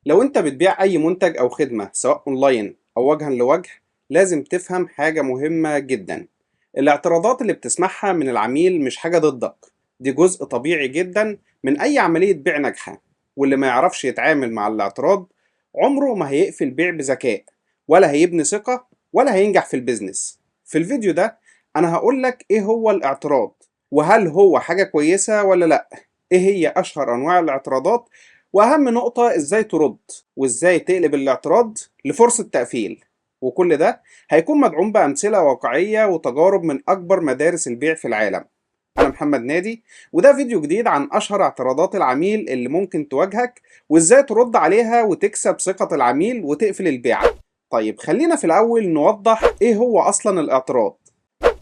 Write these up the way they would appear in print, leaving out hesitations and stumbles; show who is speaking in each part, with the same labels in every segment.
Speaker 1: لو انت بتبيع اي منتج او خدمة سواء اونلاين او وجها لوجه، لازم تفهم حاجة مهمة جدا. الاعتراضات اللي بتسمعها من العميل مش حاجة ضدك، دي جزء طبيعي جدا من اي عملية بيع ناجحة. واللي ما يعرفش يتعامل مع الاعتراض عمره ما هيقفل بيع بذكاء، ولا هيبني ثقة، ولا هينجح في ال business. في الفيديو ده انا هقولك ايه هو الاعتراض، وهل هو حاجة كويسة ولا لا، ايه هي اشهر انواع الاعتراضات، واهم نقطة ازاي ترد وازاي تقلب الاعتراض لفرصة تقفيل. وكل ده هيكون مدعوم بأمثلة واقعية وتجارب من أكبر مدارس البيع في العالم. أنا محمد نادي، وده فيديو جديد عن أشهر اعتراضات العميل اللي ممكن تواجهك وازاي ترد عليها وتكسب ثقة العميل وتقفل البيعة. طيب خلينا في الأول نوضح ايه هو أصلا الاعتراض.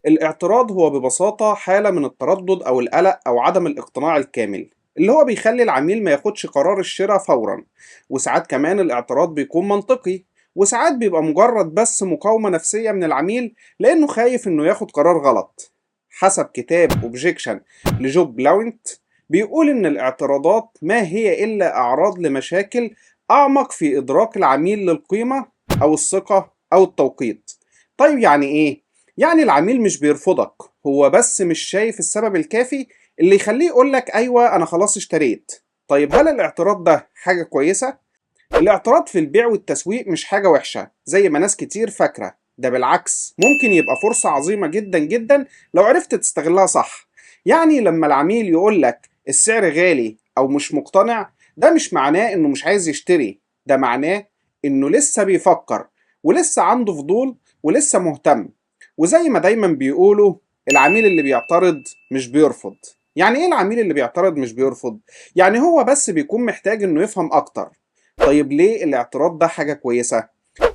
Speaker 1: الاعتراض هو ببساطة حالة من التردد أو القلق أو عدم الاقتناع الكامل، اللي هو بيخلي العميل ما ياخدش قرار الشراء فورا. وساعات كمان الاعتراض بيكون منطقي، وساعات بيبقى مجرد بس مقاومة نفسية من العميل لأنه خايف إنه ياخد قرار غلط. حسب كتاب Objection لجوب بلاونت، بيقول إن الاعتراضات ما هي إلا أعراض لمشاكل أعمق في إدراك العميل للقيمة أو الثقة أو التوقيت. طيب يعني إيه؟ يعني العميل مش بيرفضك، هو بس مش شايف السبب الكافي اللي يخليه يقولك أيوة أنا خلاص اشتريت. طيب هل الاعتراض ده حاجة كويسة؟ الاعتراض في البيع والتسويق مش حاجة وحشة زي ما ناس كتير فاكرة، ده بالعكس ممكن يبقى فرصة عظيمة جدا جدا لو عرفت تستغلها صح. يعني لما العميل يقولك السعر غالي أو مش مقتنع، ده مش معناه إنه مش عايز يشتري، ده معناه إنه لسه بيفكر ولسه عنده فضول ولسه مهتم. وزي ما دايما بيقولوا، العميل اللي بيعترض مش بيرفض. يعني ايه العميل اللي بيعترض مش بيرفض؟ يعني هو بس بيكون محتاج انه يفهم اكتر. طيب ليه الاعتراض ده حاجة كويسة؟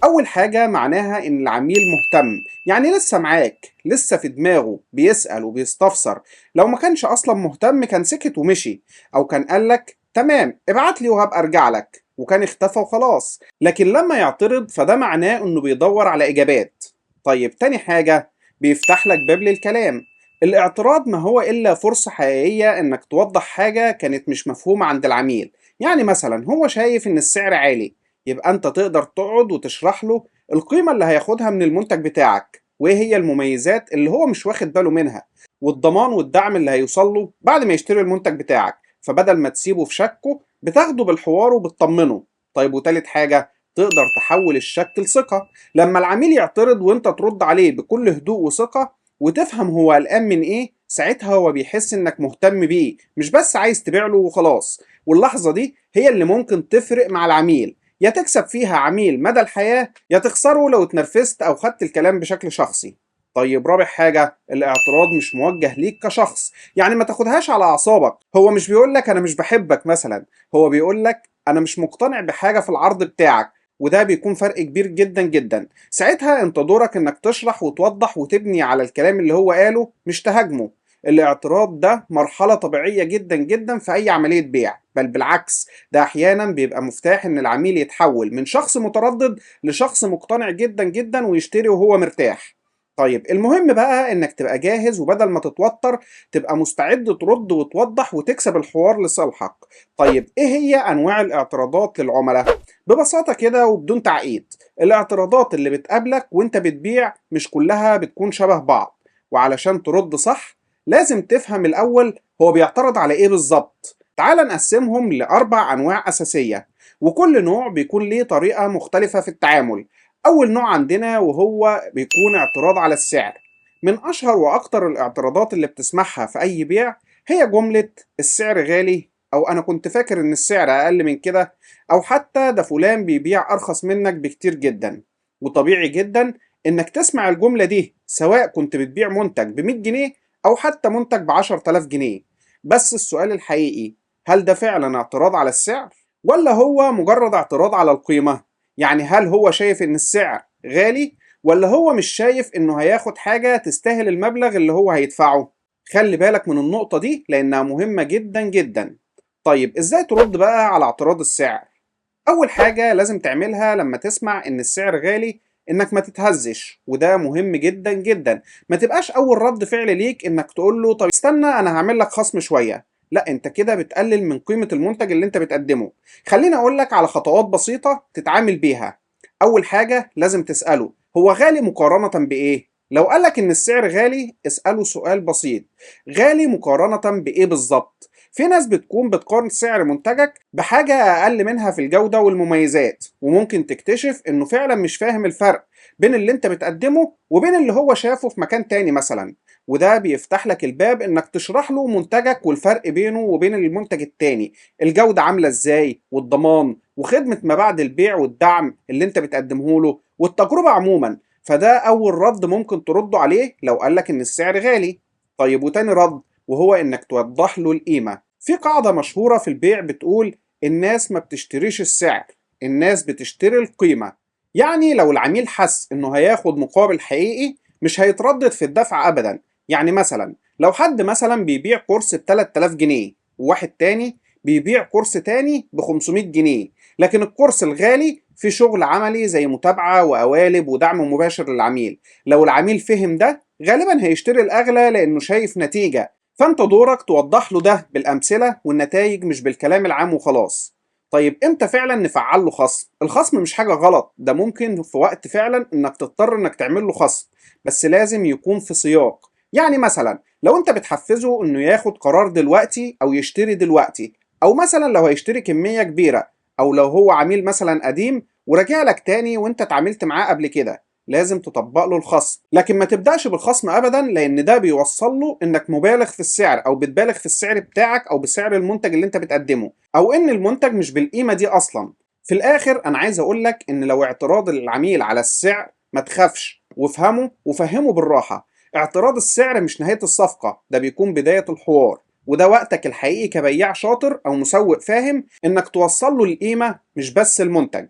Speaker 1: اول حاجة معناها ان العميل مهتم، يعني لسه معاك، لسه في دماغه، بيسأل وبيستفسر. لو ما كانش اصلا مهتم كان سكت ومشي، او كان قالك تمام ابعت لي وهبقى ارجع لك، وكان اختفى وخلاص. لكن لما يعترض فده معناه انه بيدور على اجابات. طيب تاني حاجة، بيفتح لك باب للكلام. الاعتراض ما هو إلا فرصة حقيقية إنك توضح حاجة كانت مش مفهومة عند العميل. يعني مثلا هو شايف إن السعر عالي، يبقى أنت تقدر تقعد وتشرح له القيمة اللي هياخدها من المنتج بتاعك، وإيه هي المميزات اللي هو مش واخد باله منها، والضمان والدعم اللي هيوصل له بعد ما يشتري المنتج بتاعك. فبدل ما تسيبه في شكه بتاخده بالحوار وبتطمنه. طيب وتالت حاجة، تقدر تحول الشك لثقة. لما العميل يعترض وانت ترد عليه بكل هدوء وثقة وتفهم هو قلقان من ايه، ساعتها هو بيحس انك مهتم بيه، مش بس عايز تبيع له وخلاص. واللحظة دي هي اللي ممكن تفرق مع العميل، يا تكسب فيها عميل مدى الحياة يا تخسره لو اتنرفزت او خدت الكلام بشكل شخصي. طيب رابع حاجة، الاعتراض مش موجه ليك كشخص، يعني ما تاخدهاش على اعصابك. هو مش بيقولك انا مش بحبك مثلا، هو بيقولك انا مش مقتنع بحاجة في العرض بتاعك، وده بيكون فرق كبير جدا جدا. ساعتها انت دورك انك تشرح وتوضح وتبني على الكلام اللي هو قاله، مش تهاجمه. الاعتراض ده مرحلة طبيعية جدا جدا في اي عملية بيع، بل بالعكس ده احيانا بيبقى مفتاح ان العميل يتحول من شخص متردد لشخص مقتنع جدا جدا ويشتري وهو مرتاح. طيب المهم بقى انك تبقى جاهز، وبدل ما تتوتر تبقى مستعد ترد وتوضح وتكسب الحوار لصالحك. طيب ايه هي انواع الاعتراضات للعملاء؟ ببساطة كده وبدون تعقيد، الاعتراضات اللي بتقابلك وانت بتبيع مش كلها بتكون شبه بعض، وعلشان ترد صح لازم تفهم الاول هو بيعترض على ايه بالظبط. تعال نقسمهم لأربع أنواع أساسية، وكل نوع بيكون ليه طريقة مختلفة في التعامل. أول نوع عندنا وهو بيكون اعتراض على السعر. من أشهر وأكتر الاعتراضات اللي بتسمعها في أي بيع هي جملة السعر غالي، أو أنا كنت فاكر إن السعر أقل من كده، أو حتى ده فلان بيبيع أرخص منك بكتير جدا. وطبيعي جدا إنك تسمع الجملة دي سواء كنت بتبيع منتج بمية جنيه أو حتى منتج ب10,000 جنيه. بس السؤال الحقيقي، هل ده فعلا اعتراض على السعر ولا هو مجرد اعتراض على القيمة؟ يعني هل هو شايف إن السعر غالي ولا هو مش شايف إنه هياخد حاجة تستاهل المبلغ اللي هو هيدفعه؟ خلي بالك من النقطة دي لأنها مهمة جدا جدا. طيب إزاي ترد بقى على اعتراض السعر؟ أول حاجة لازم تعملها لما تسمع إن السعر غالي إنك ما تتهزش، وده مهم جدا جدا. ما تبقاش أول رد فعل ليك إنك تقول له طب استنى أنا هعمل لك خصم شوية. لا، انت كده بتقلل من قيمة المنتج اللي انت بتقدمه. خليني اقول لك على خطوات بسيطة تتعامل بيها. اول حاجة لازم تسأله هو غالي مقارنة بايه؟ لو قالك ان السعر غالي اسأله سؤال بسيط، غالي مقارنة بايه بالظبط؟ في ناس بتكون بتقارن سعر منتجك بحاجة أقل منها في الجودة والمميزات، وممكن تكتشف إنه فعلا مش فاهم الفرق بين اللي أنت بتقدمه وبين اللي هو شافه في مكان تاني مثلا، وده بيفتح لك الباب إنك تشرح له منتجك والفرق بينه وبين المنتج التاني، الجودة عاملة إزاي، والضمان، وخدمة ما بعد البيع والدعم اللي أنت بتقدمه له، والتجربة عموما. فده أول رد ممكن ترده عليه لو قالك إن السعر غالي. طيب وتاني رد وهو إنك توضح له القيمة. في قاعدة مشهورة في البيع بتقول الناس ما بتشتريش السعر، الناس بتشتري القيمة. يعني لو العميل حس إنه هياخد مقابل حقيقي مش هيتردد في الدفع أبدا. يعني مثلا لو حد مثلا بيبيع كورس ب 3000 جنيه وواحد تاني بيبيع كورس تاني ب 500 جنيه، لكن الكورس الغالي في شغل عملي زي متابعة وقوالب ودعم مباشر للعميل. لو العميل فهم ده غالبا هيشتري الأغلى لأنه شايف نتيجة. فانت دورك توضح له ده بالأمثلة والنتائج مش بالكلام العام وخلاص. طيب امتى فعلا نفعل له خصم؟ الخصم مش حاجة غلط، ده ممكن في وقت فعلا انك تضطر انك تعمل له خصم، بس لازم يكون في سياق. يعني مثلا لو انت بتحفزه انه ياخد قرار دلوقتي او يشتري دلوقتي، او مثلا لو هيشتري كمية كبيرة، او لو هو عميل مثلا قديم وراجع لك تاني وانت اتعاملت معاه قبل كده، لازم تطبق له الخصم. لكن ما تبدأش بالخصم أبدا، لأن ده بيوصل له إنك مبالغ في السعر أو بتبالغ في السعر بتاعك أو بسعر المنتج اللي أنت بتقدمه، أو إن المنتج مش بالقيمة دي أصلا. في الآخر أنا عايز أقول لك إن لو اعتراض العميل على السعر ما تخافش، وافهمه وفهمه بالراحة. اعتراض السعر مش نهاية الصفقة، ده بيكون بداية الحوار، وده وقتك الحقيقي كبياع شاطر أو مسوق فاهم إنك توصل له القيمة مش بس المنتج.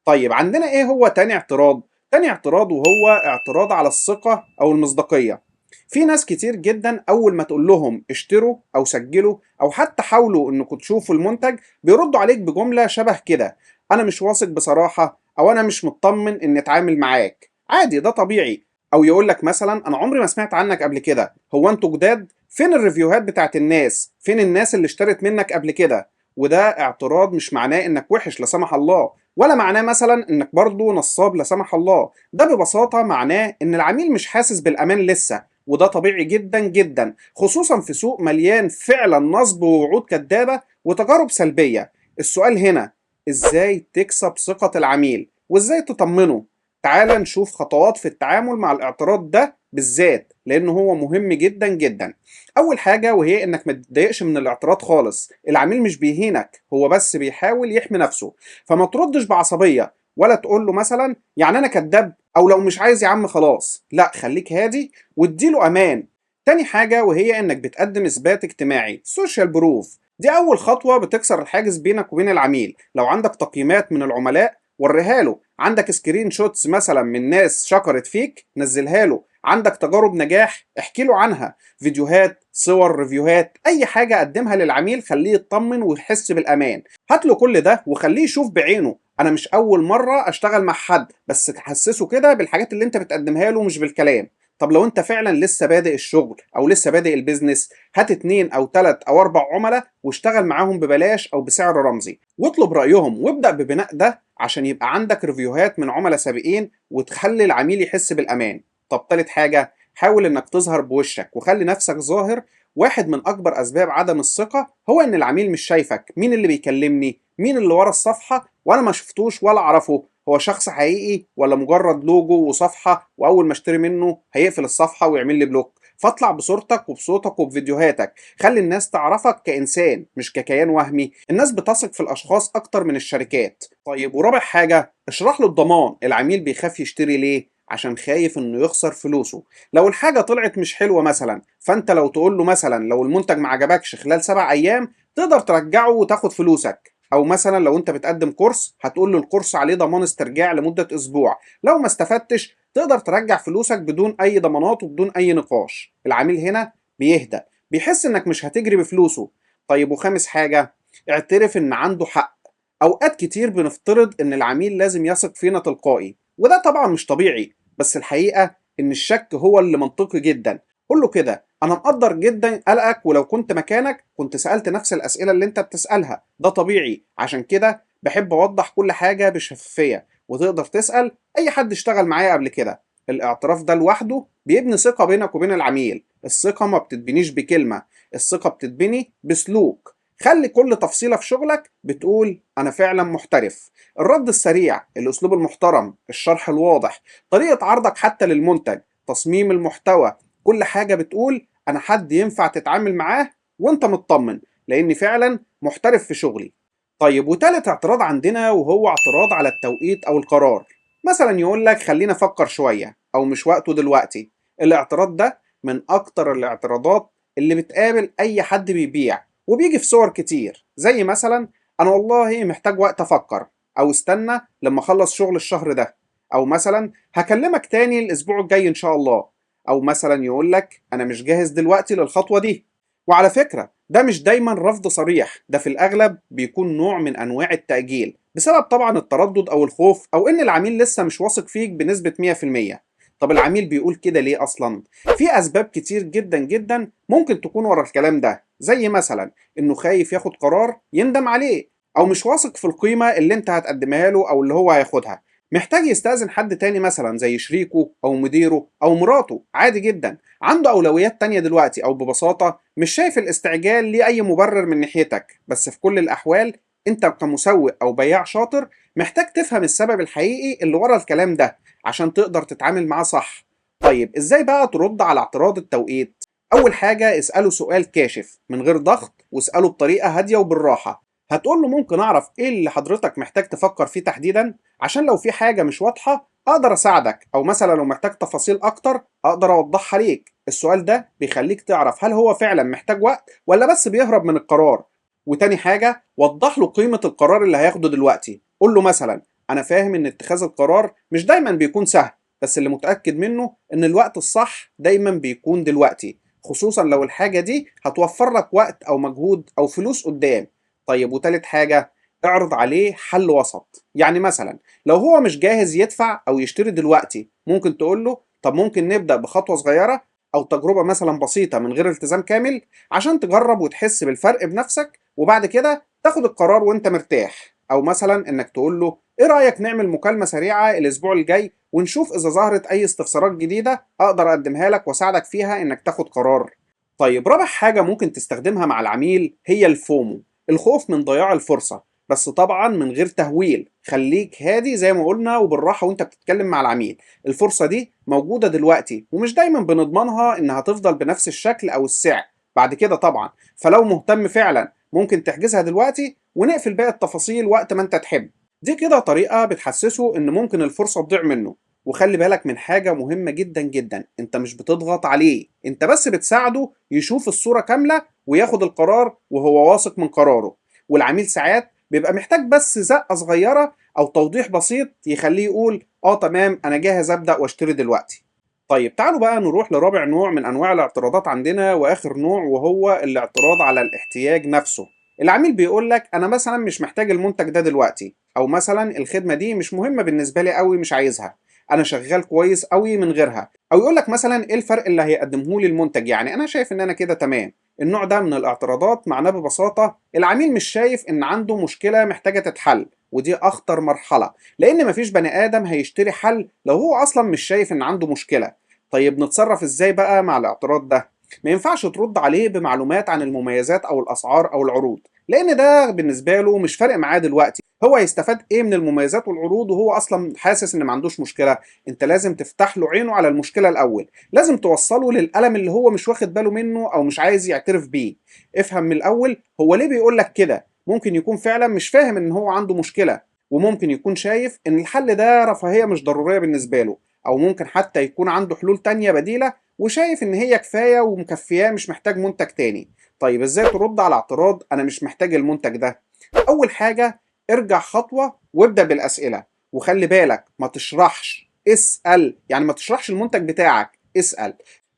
Speaker 1: طيب عندنا إيه هو تاني اعتراض؟ تاني اعتراض وهو اعتراض على الثقة أو المصداقية. في ناس كتير جدا أول ما تقول لهم اشتروا أو سجلوا أو حتى حاولوا إنكم تشوفوا المنتج بيردوا عليك بجملة شبه كده: أنا مش واثق بصراحة، أو أنا مش مطمن إني أتعامل معاك. عادي، ده طبيعي. أو يقول لك مثلا أنا عمري ما سمعت عنك قبل كده، هو أنتوا جداد؟ فين ال review هات بتاعت الناس؟ فين الناس اللي اشترت منك قبل كده؟ وده اعتراض مش معناه إنك وحش لا سمح الله، ولا معناه مثلا انك برضو نصاب لا سمح الله. ده ببساطة معناه ان العميل مش حاسس بالامان لسه، وده طبيعي جدا جدا، خصوصا في سوق مليان فعلا نصب ووعود كدابة وتجارب سلبية. السؤال هنا ازاي تكسب ثقة العميل وازاي تطمنه؟ تعال نشوف خطوات في التعامل مع الاعتراض ده بالذات، لأنه هو مهم جدا جدا. أول حاجة وهي إنك ما تتضايقش من الاعتراض خالص. العميل مش بيهينك، هو بس بيحاول يحمي نفسه. فما تردش بعصبية ولا تقول له مثلا يعني أنا كداب، أو لو مش عايز يا عم خلاص. لا، خليك هادي واديله أمان. تاني حاجة وهي إنك بتقدم إثبات اجتماعي، social proof. دي أول خطوة بتكسر الحاجز بينك وبين العميل. لو عندك تقييمات من العملاء وريها له، عندك screenshots مثلا من ناس شكرت فيك نزلها له، عندك تجارب نجاح احكي له عنها، فيديوهات، صور، review هات، اي حاجة قدمها للعميل خليه يطمن ويحس بالامان. هات له كل ده وخليه يشوف بعينه انا مش اول مرة اشتغل مع حد، بس تحسسه كده بالحاجات اللي انت بتقدمها له مش بالكلام. طب لو انت فعلا لسه بادئ الشغل او لسه بادئ ال business، هات 2 أو 3 أو 4 عملاء واشتغل معاهم ببلاش او بسعر رمزي، واطلب رأيهم، وابدأ ببناء ده عشان يبقى عندك review هات من عملاء سابقين وتخلي العميل يحس بالامان. طب تالت حاجة، حاول انك تظهر بوشك وخلي نفسك ظاهر. واحد من اكبر اسباب عدم الثقة هو ان العميل مش شايفك، مين اللي بيكلمني، مين اللي ورا الصفحة وانا ما شفتوش ولا اعرفه، هو شخص حقيقي ولا مجرد لوجو وصفحة، واول ما اشتري منه هيقفل الصفحة ويعمل لي block. فاطلع بصورتك وبصوتك وبفيديوهاتك، خلي الناس تعرفك كإنسان مش ككيان وهمي. الناس بتثق في الأشخاص أكتر من الشركات. طيب ورابع حاجة، اشرح له الضمان. العميل بيخاف يشتري ليه؟ عشان خايف انه يخسر فلوسه. لو الحاجة طلعت مش حلوة مثلا، فانت لو تقول له مثلا لو المنتج ما عجبكش خلال 7 أيام تقدر ترجعه وتاخد فلوسك. او مثلا لو انت بتقدم كورس هتقول له الكورس عليه ضمان استرجاع لمدة اسبوع، لو ما استفدتش تقدر ترجع فلوسك بدون اي ضمانات وبدون اي نقاش. العميل هنا بيهدى، بيحس انك مش هتجري بفلوسه. طيب وخامس حاجة، اعترف ان عنده حق. اوقات كتير بنفترض ان العميل لازم يثق فينا تلقائي، وده طبعا مش طبيعي، بس الحقيقة ان الشك هو اللي منطقي جدا. قول له كده أنا مقدر جدا قلقك، ولو كنت مكانك كنت سألت نفس الأسئلة اللي أنت بتسألها، ده طبيعي. عشان كده بحب أوضح كل حاجة بشفافية، وتقدر تسأل أي حد اشتغل معايا قبل كده. الاعتراف ده لوحده بيبني ثقة بينك وبين العميل. الثقة ما بتتبنيش بكلمة، الثقة بتتبني بسلوك. خلي كل تفصيلة في شغلك بتقول أنا فعلا محترف. الرد السريع، الأسلوب المحترم، الشرح الواضح، طريقة عرضك حتى للمنتج، تصميم المحتوى، كل حاجة بتقول أنا حد ينفع تتعامل معاه وأنت مطمن، لأني فعلا محترف في شغلي. طيب وتالت اعتراض عندنا وهو اعتراض على التوقيت أو القرار. مثلا يقول لك خلينا أفكر شوية، أو مش وقته دلوقتي. الاعتراض ده من أكتر الاعتراضات اللي بتقابل أي حد بيبيع، وبيجي في صور كتير، زي مثلا أنا والله محتاج وقت أفكر، أو استنى لما أخلص شغل الشهر ده، أو مثلا هكلمك تاني الأسبوع الجاي إن شاء الله، أو مثلا يقول لك أنا مش جاهز دلوقتي للخطوة دي. وعلى فكرة ده مش دايما رفض صريح، ده في الأغلب بيكون نوع من أنواع التأجيل، بسبب طبعا التردد أو الخوف، أو إن العميل لسه مش واثق فيك بنسبة 100%. طب العميل بيقول كده ليه أصلا؟ في أسباب كتير جدا جدا ممكن تكون ورا الكلام ده، زي مثلا إنه خايف ياخد قرار يندم عليه، أو مش واثق في القيمة اللي أنت هتقدمها له أو اللي هو هياخدها، محتاج يستأذن حد تاني مثلا زي شريكه أو مديره أو مراته، عادي جدا، عنده أولويات تانية دلوقتي، أو ببساطة مش شايف الاستعجال ليه أي مبرر من ناحيتك. بس في كل الأحوال أنت كمسوق أو بياع شاطر محتاج تفهم السبب الحقيقي اللي ورا الكلام ده عشان تقدر تتعامل معاه صح. طيب إزاي بقى ترد على اعتراض التوقيت؟ أول حاجة اسأله سؤال كاشف من غير ضغط، واسأله بطريقة هادية وبالراحة. هتقول له ممكن أعرف إيه اللي حضرتك محتاج تفكر فيه تحديدا، عشان لو في حاجة مش واضحة أقدر أساعدك، أو مثلا لو محتاج تفاصيل أكتر أقدر أوضحها ليك. السؤال ده بيخليك تعرف هل هو فعلا محتاج وقت ولا بس بيهرب من القرار. وتاني حاجة وضح له قيمة القرار اللي هياخده دلوقتي. قول له مثلا أنا فاهم إن اتخاذ القرار مش دايما بيكون سهل، بس اللي متأكد منه إن الوقت الصح دايما بيكون دلوقتي، خصوصا لو الحاجة دي هتوفر لك وقت أو مجهود أو فلوس قدام. طيب وتالت حاجة اعرض عليه حل وسط. يعني مثلا لو هو مش جاهز يدفع أو يشتري دلوقتي، ممكن تقول له طب ممكن نبدأ بخطوة صغيرة أو تجربة مثلا بسيطة من غير التزام كامل، عشان تجرب وتحس بالفرق بنفسك، وبعد كده تاخد القرار وانت مرتاح. أو مثلا إنك تقول له إيه رأيك نعمل مكالمة سريعة الأسبوع الجاي ونشوف إذا ظهرت أي استفسارات جديدة أقدر أقدمها لك وأساعدك فيها إنك تاخد قرار. طيب رابع حاجة ممكن تستخدمها مع العميل هي الفومو، الخوف من ضياع الفرصة، بس طبعا من غير تهويل. خليك هادي زي ما قلنا وبالراحة وانت بتتكلم مع العميل. الفرصة دي موجودة دلوقتي ومش دايما بنضمنها انها تفضل بنفس الشكل او السعر بعد كده طبعا، فلو مهتم فعلا ممكن تحجزها دلوقتي ونقفل باقي التفاصيل وقت ما انت تحب. دي كده طريقة بتحسسه ان ممكن الفرصة تضيع منه. وخلي بالك من حاجة مهمة جدا جدا، انت مش بتضغط عليه، انت بس بتساعده يشوف الصورة كاملة وياخد القرار وهو واثق من قراره. والعميل ساعات بيبقى محتاج بس زقة صغيرة أو توضيح بسيط يخليه يقول تمام أنا جاهز أبدأ واشتري دلوقتي. طيب تعالوا بقى نروح لرابع نوع من أنواع الاعتراضات عندنا وآخر نوع، وهو الاعتراض على الاحتياج نفسه. العميل بيقول لك أنا مثلا مش محتاج المنتج ده دلوقتي، أو مثلا الخدمة دي مش مهمة بالنسبة لي قوي، مش عايزها، أنا شغال كويس قوي من غيرها. أو يقول لك مثلا إيه الفرق اللي هيقدمه لي المنتج، يعني أنا شايف إن أنا كده تمام. النوع ده من الاعتراضات معناه ببساطة العميل مش شايف إن عنده مشكلة محتاجة تتحل، ودي أخطر مرحلة، لأن مفيش بني آدم هيشتري حل لو هو أصلا مش شايف إن عنده مشكلة. طيب نتصرف إزاي بقى مع الاعتراض ده؟ ما ينفعش ترد عليه بمعلومات عن المميزات أو الأسعار أو العروض، لأن ده بالنسبة له مش فارق معاه دلوقتي. هو هيستفاد إيه من المميزات والعروض وهو أصلا حاسس إن ما عندوش مشكلة؟ أنت لازم تفتح له عينه على المشكلة الأول، لازم توصله للألم اللي هو مش واخد باله منه أو مش عايز يعترف بيه. افهم من الأول هو ليه بيقول لك كده. ممكن يكون فعلا مش فاهم إن هو عنده مشكلة، وممكن يكون شايف إن الحل ده رفاهية مش ضرورية بالنسبة له، أو ممكن حتى يكون عنده حلول تانية بديلة وشايف إن هي كفاية ومكفياه، مش محتاج منتج تاني. طيب إزاي ترد على اعتراض أنا مش محتاج المنتج ده؟ أول حاجة ارجع خطوة وابدأ بالأسئلة، وخلي بالك ما تشرحش، اسأل. يعني ما تشرحش المنتج بتاعك، اسأل.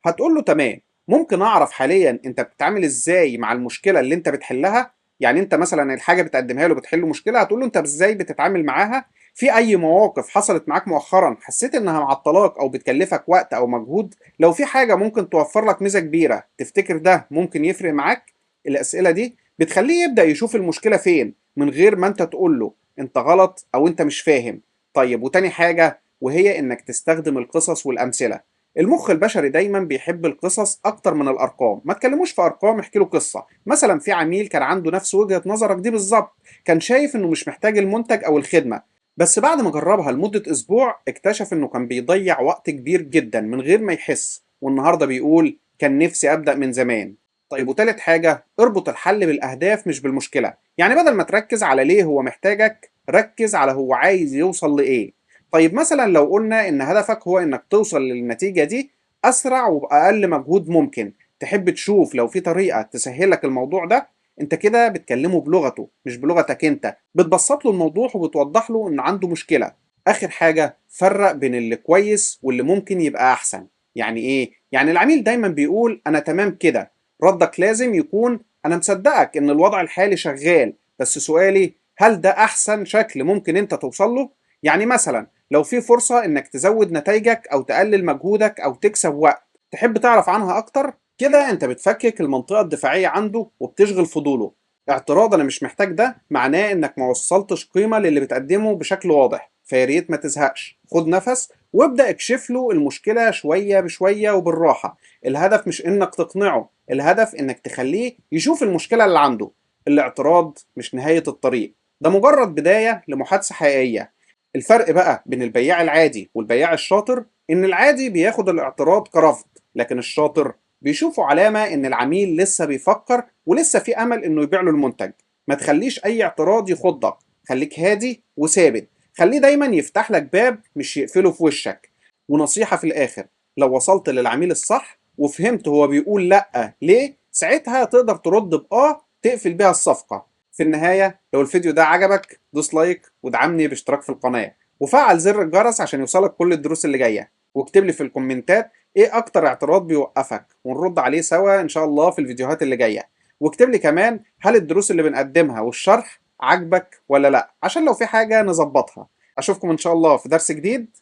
Speaker 1: هتقول له تمام، ممكن أعرف حاليا أنت بتتعامل إزاي مع المشكلة اللي أنت بتحلها؟ يعني أنت مثلا الحاجة بتقدمها له بتحل مشكلة، هتقول له أنت إزاي بتتعامل معاها؟ في أي مواقف حصلت معاك مؤخرا حسيت إنها معطلاك أو بتكلفك وقت أو مجهود؟ لو في حاجة ممكن توفر لك ميزة كبيرة، تفتكر ده ممكن يفرق معاك؟ الأسئلة دي بتخليه يبدأ يشوف المشكلة فين من غير ما أنت تقول له أنت غلط أو أنت مش فاهم. طيب وتاني حاجة، وهي إنك تستخدم القصص والأمثلة. المخ البشري دايما بيحب القصص أكتر من الأرقام. ما تكلموش في أرقام، احكي له قصة. مثلا في عميل كان عنده نفس وجهة نظرك دي بالظبط، كان شايف إنه مش محتاج المنتج أو الخدمة، بس بعد ما جربها لمدة أسبوع اكتشف إنه كان بيضيع وقت كبير جدا من غير ما يحس، والنهاردة بيقول كان نفسي أبدأ من زمان. طيب وتالت حاجة، اربط الحل بالأهداف مش بالمشكلة. يعني بدل ما تركز على ليه هو محتاجك، ركز على هو عايز يوصل لإيه. طيب مثلا لو قلنا إن هدفك هو إنك توصل للنتيجة دي أسرع وبأقل مجهود ممكن، تحب تشوف لو في طريقة تسهلك الموضوع ده؟ انت كده بتكلمه بلغته مش بلغتك انت، بتبسط له الموضوع وبتوضح له ان عنده مشكلة. اخر حاجة، فرق بين اللي كويس واللي ممكن يبقى احسن. يعني ايه؟ يعني العميل دايما بيقول انا تمام كده، ردك لازم يكون انا مصدقك ان الوضع الحالي شغال، بس سؤالي هل ده احسن شكل ممكن انت توصل له؟ يعني مثلا لو في فرصة انك تزود نتائجك او تقلل مجهودك او تكسب وقت، تحب تعرف عنها اكتر؟ كده انت بتفكك المنطقة الدفاعية عنده وبتشغل فضوله. اعتراض انا مش محتاج ده معناه انك ما وصلتش قيمة للي بتقدمه بشكل واضح، فياريت ما تزهقش، خد نفس وابدأ اكشف له المشكلة شوية بشوية وبالراحة. الهدف مش انك تقنعه، الهدف انك تخليه يشوف المشكلة اللي عنده. الاعتراض مش نهاية الطريق، ده مجرد بداية لمحادثة حقيقية. الفرق بقى بين البياع العادي والبياع الشاطر ان العادي بياخد الاعتراض كرفض، لكن الشاطر بيشوفوا علامة إن العميل لسه بيفكر ولسه في أمل إنه يبيع له المنتج. ما تخليش أي اعتراض يخضك، خليك هادي وثابت، خليه دايما يفتح لك باب مش يقفله في وشك. ونصيحة في الآخر، لو وصلت للعميل الصح وفهمت هو بيقول لأ ليه، ساعتها تقدر ترد بآه تقفل بيها الصفقة. في النهاية لو الفيديو ده عجبك دوس like وادعمني باشتراك في القناة وفعل زر الجرس عشان يوصلك كل الدروس اللي جاية، واكتب لي في الكومنتات ايه اكتر اعتراض بيوقفك ونرد عليه سوا ان شاء الله في الفيديوهات اللي جاية. واكتب لي كمان هل الدروس اللي بنقدمها والشرح عجبك ولا لا، عشان لو في حاجة نظبطها. اشوفكم ان شاء الله في درس جديد،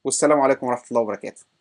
Speaker 1: والسلام عليكم ورحمة الله وبركاته.